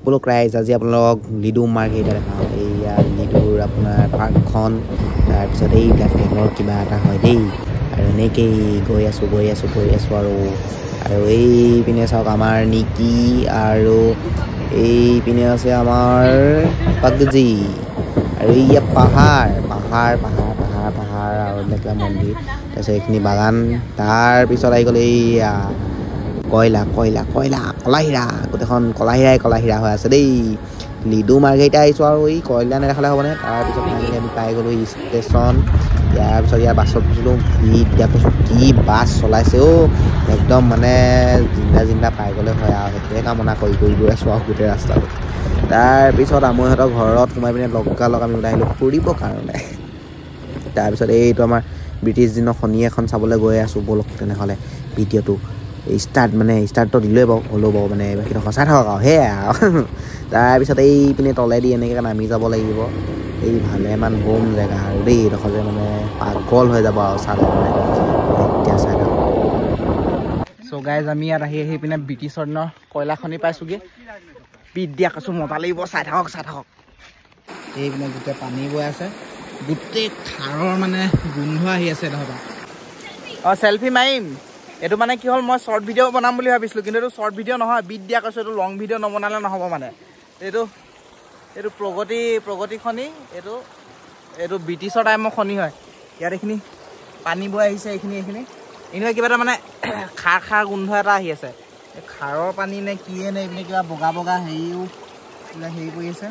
ব'লক ৰাইজ, আজি আপোনালোকক লিডু মাৰ্ঘেৰিটা দেখাওঁ। এইয়া লিডুৰ আপোনাৰ পাৰ্কখন, তাৰপিছত এইবিলাক ফেনৰ কিবা এটা হয় দেই। আৰু এনেকেই গৈ আছোঁ গৈ আছোঁ গৈ আছোঁ আৰু আৰু এইপিনে চাওক আমাৰ নিকি, আৰু এইপিনে আছে আমাৰ পাগজি, আৰু এইয়া পাহাৰ পাহাৰ পাহাৰ পাহাৰ পাহাৰ, আৰু এইবিলাক কিবা মন্দিৰ, তাৰপিছত এইখিনি বাগান। তাৰপিছত আহি গ'ল এইয়া কয়লা কয়লা কয়লা কলাহীৰা, গোটেইখন কলাহীৰাই কলাহীৰা হৈ আছে দেই। লিডু মাৰ্ঘেৰিটা আহিছোঁ আৰু এই কয়লা নেদেখালে হ'বনে। তাৰপিছত ফাইনেলি আমি পাই গ'লোঁ ষ্টেচন। ইয়াৰ পিছত ইয়াৰ বাছত উঠিলোঁ। বিদ্যা কৈছোঁ কি বাছ চলাইছে অ', একদম মানে জিন্দা জিন্দা পাই গ'লে হয় আৰু, সেইটোৱে কামনা কৰি কৰি গৈ আছোঁ আৰু গোটেই ৰাস্তাটো। তাৰপিছত আমৈহঁতৰ ঘৰত সোমাই পিনে লগালগ আমি ওলাই আহিলোঁ ফুৰিবৰ কাৰণে। তাৰপিছত এইটো আমাৰ ব্ৰিটিছ দিনৰ খনি এখন চাবলৈ গৈ আছোঁ। ব'লক তেনেহ'লে ভিডিঅ'টো ষ্টাৰ্ট, মানে ষ্টাৰ্টটো দিলোঁৱে বাৰু, হ'লেও বাৰু মানে বাকীটো সঁচাই থাকক আৰু সেয়াই আৰু। তাৰপিছত এইপিনে তলেদি এনেকৈ নামি যাব লাগিব। এই ভালেমান বম জেগা আৰু দেই, এইডোখৰ যে মানে পাগল হৈ যাব আৰু চালে মানে। এতিয়া চাই থাকক। চ' গাইজ, আমি ইয়াত আহি আহি পিনে ব্ৰিটিছৰ দিনৰ কয়লা খনি পাইছোঁগৈ। বিদ্যা কৈছোঁ মজা লাগিব, চাই থাকক চাই থাকক। এইপিনে গোটেই পানী বৈ আছে, গোটেই খাৰৰ মানে গোন্ধ আহি আছে এডোখৰ পৰা। অঁ, চেলফি মাৰিম। এইটো মানে কি হ'ল, মই শ্বৰ্ট ভিডিঅ' বনাম বুলি ভাবিছিলোঁ, কিন্তু এইটো শ্বৰ্ট ভিডিঅ' নহয়। বিদ্যা কৈছোঁ এইটো লং ভিডিঅ' নবনালে নহ'ব। মানে এইটো এইটো প্ৰগতি প্ৰগতি খনি, এইটো এইটো ব্ৰিটিছৰ টাইমৰ খনি হয়। ইয়াত এইখিনি পানী বৈ আহিছে, এইখিনি এইখিনি এনেকুৱা কিবা এটা মানে খাৰ খাৰ গোন্ধ এটা আহি আছে। এই খাৰৰ পানী নে কিয়ে নে, এইপিনে কিবা বগা বগা হেৰিও এইবিলাক হেৰি কৰি আছে।